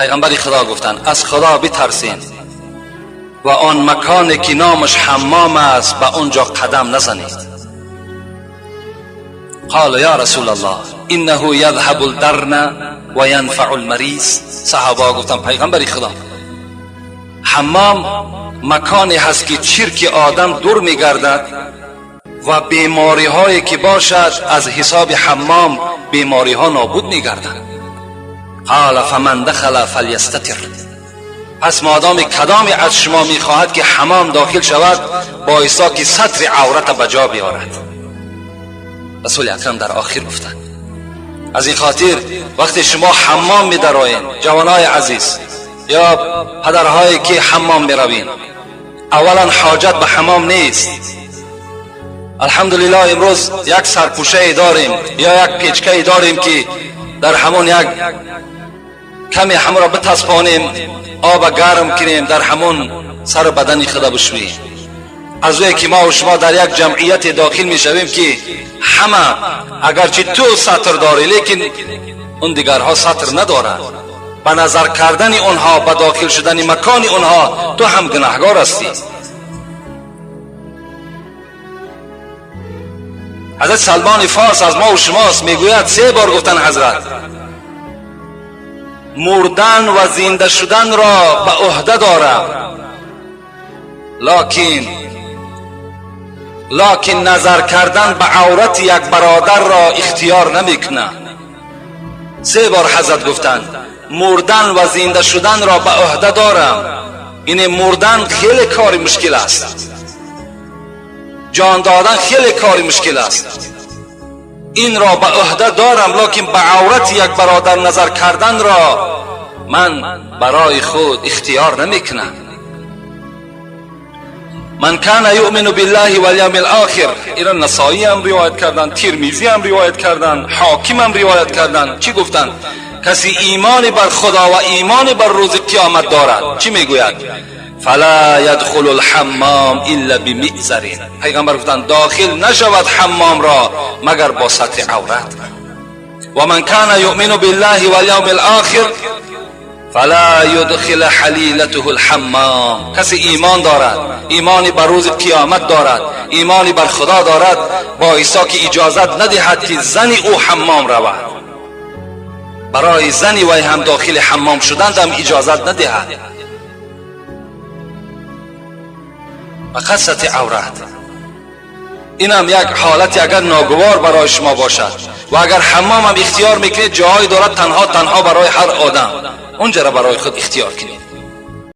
پیغمبر خدا گفتند از خدا بترسین و آن مکانی که نامش حمام است به آنجا قدم نزنید. قال یا رسول الله انه یذهب الدرن و ینفع المریض. صحابه گفتند پیغمبر خدا، حمام مکانی هست که چرک آدم دور میگردد و بیماری هایی که باشد از حساب حمام بیماری ها نابود میگردد. قال فمن دخل فلیستتر. پس مادام کدامی از شما میخواهد که حمام داخل شود بایستا که ستر عورت به جا بیارد. رسول اکرم در آخر گفتند. از این خاطر وقتی شما حمام میدرایین، جوانای عزیز یا پدرهایی که حمام میروین، اولا حاجت به حمام نیست. الحمدلله امروز یک سرپوشه داریم یا یک پیچکه داریم که در همون یک کمی هم را بتسپانیم، آب گرم کنیم، در همون سر بدن خود بشوییم. از وی که ما و شما در یک جمعیت داخل میشویم که همه اگرچه تو ستر داری لیکن اون دیگرها ستر ندارند، به نظر کردن اونها، به داخل شدن مکان اونها تو هم گناهگار هستی. حضرت سلمان فارس از ما و شماست، میگوید 3 بار گفتن حضرت مردن و زنده شدن را به عهده دارم، لیکن نظر کردن به عورت یک برادر را اختیار نمیکنم. 3 بار حضرت گفتند مردن و زنده شدن را به عهده دارم. این مردن خیلی کار مشکل است، جان دادن خیلی کار مشکل است، این را به عهده دارم، لیکن به عورت یک برادر نظر کردن را من برای خود اختیار نمیکنم. من کان یؤمن بالله والیوم الاخر، اینا نسائی هم روایت کردن، ترمذی هم روایت کردن، حاکم هم روایت کردن. چی گفتن؟ کسی ایمان بر خدا و ایمان بر روز قیامت دارد چی میگوید؟ فلا يدخل الحمام الا بمئزر. پیغمبر گفتند داخل نشود حمام را مگر با ستر عورت. و من کان یؤمن بالله والیوم الاخر فلا يدخل حلیلته الحمام. کسی ایمان دارد، ایمان بر روز قیامت دارد، ایمان بر خدا دارد، با عیسی که اجازت ندهد که زن او حمام رود، برای زنی وی هم داخل حمام شدند هم اجازت ندهد. فقط ستر عورت. این هم یک حالت اگر ناگوار برای شما باشد و اگر حمام هم اختیار میکنید، جاهای دارد تنها تنها برای هر آدم، اونجا را برای خود اختیار کنید.